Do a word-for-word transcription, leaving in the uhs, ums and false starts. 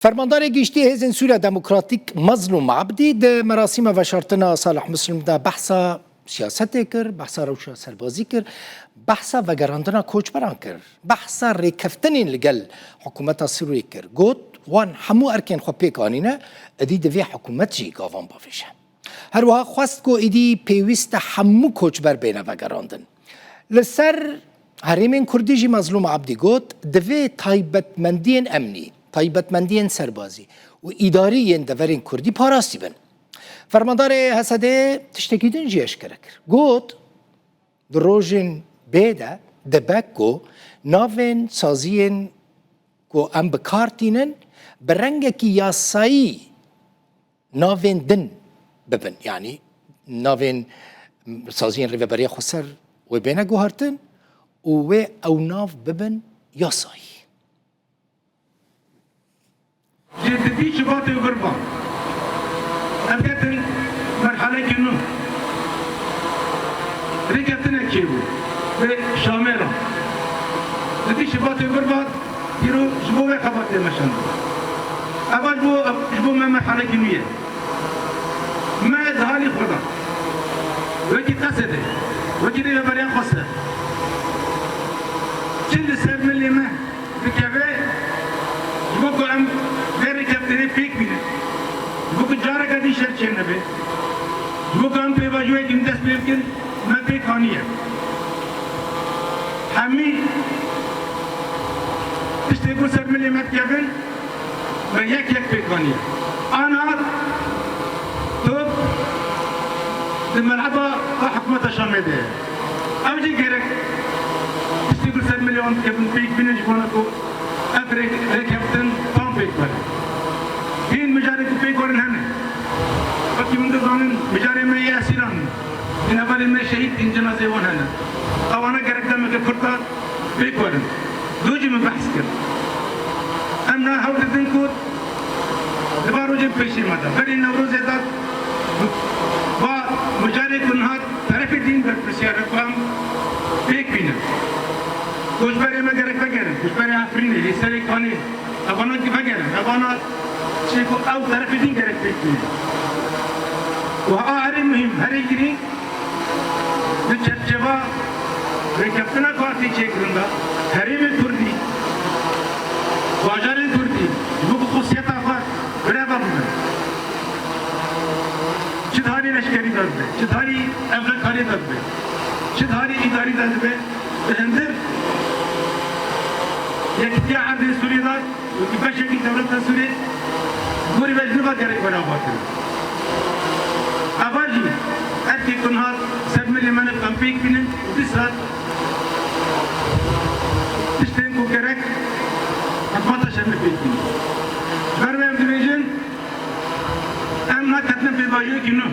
Fermandarê Giştî Hêzên Sûriya Demokratîk Mezlûm Abdî di merasîma veşartina Salih Muslim de behsa siyasetê kir, behsa rewşa serbazî kir, behsa vegerandina koçberan kir, behsa rêkeftinên li gel hikûmeta Sûriyê kir. Got, wan hemû erkên xwe pêk anîne, êdî divê hikûmet jî gavan bavêje. Her wiha xwest ku êdî pêwîst e hemû koçber bêne vegerandin. Li ser herêmên Kurdî jî Mezlûm Abdî got, divê taybetmendiyên emnî, taybetmendiyên serbazî û îdarî yên deverên Kurdî parastî bin. Fermandarê H S D'ê tiştekî din jî eşkere kir. Got, di rojên bê de dibe ku navên saziyên ku em bi kar tînin bi rengekî yasayî navên din bibin. Yanî navên saziyên Rêveberiya Xweser wê bêne guhartin û wê ew nav bibin yasayî. Ji didî Şubatê û vir ve em ketin merhalekî nû. Rêkeftinek çêbû bi Şamê re. Didî Şubatê û vir ve îro ji bo vê xebatê meşand. Eva ji bo, ji bo me merhalekî nû ye. Me di halî xwe de, wekî Qesedê, wekî Rêveberiya Xweser, çi li ser milê me dikeve, ji bo ku em vê rêkeftinê pêk bînin, ji bo ku careke din şer çênebe, ji bo ku em pêvajoyekî din dest pê bikin, me pêk aniye. Hemî tiştê ku ser milê me dikevin, me yek yek pêk aniye. Ana top di meleba hikûmeta Şamê de ye. Ew jî gerek tiştê ku ser milê wan dikevin pêk bînin ji bona ku ev rê-, rêkeftin tam pêk werin. Hîn mijarê ku pêk werin hene. Wekî hûn dizanin mijarê me yê esîran in. Hîn hevalên me şehîd in, cenazeyê wan hene. Ewana gerek demeke kurt e pêk werin. Dû jî min behs kir. Em niha hewl didin ku di van rojên pêşî me de, berî Newrozê de va mijarê ku niha terefê din berpirsiyar e ku em pêk bînin. Koçberê me gerek vegerin. Koçberê Efrînê, Hêserê Kanê, evana vegerin. Evana çê ku ew terefê din gerek pêk bînin. Û a herî muhîm, herî girîng, di çerçeva rêkeftina ku hatî çêkirin de, herêmê Kurdî, bajarên Kurdî, ji bo ku xusiyeta xwe bireva bibin. Çi di halî leşkerî de dibe, çi di halî evlekarî de dibe, çi di halî îdarî de dibe, di hundir Yekîtiya Erdê Sûriyê de, wekî beşekî dewleta Sûriyê, gorî ve ji niva gerek were avakirin. Eva jî erkê ku niha ser milê me ne, em pêk bînin û dîsa tiştên ku gerek hikûmeta Şamê pêk bînin. Ji ber vê em dibêjin, em niha ketine pêvajoyekî nû.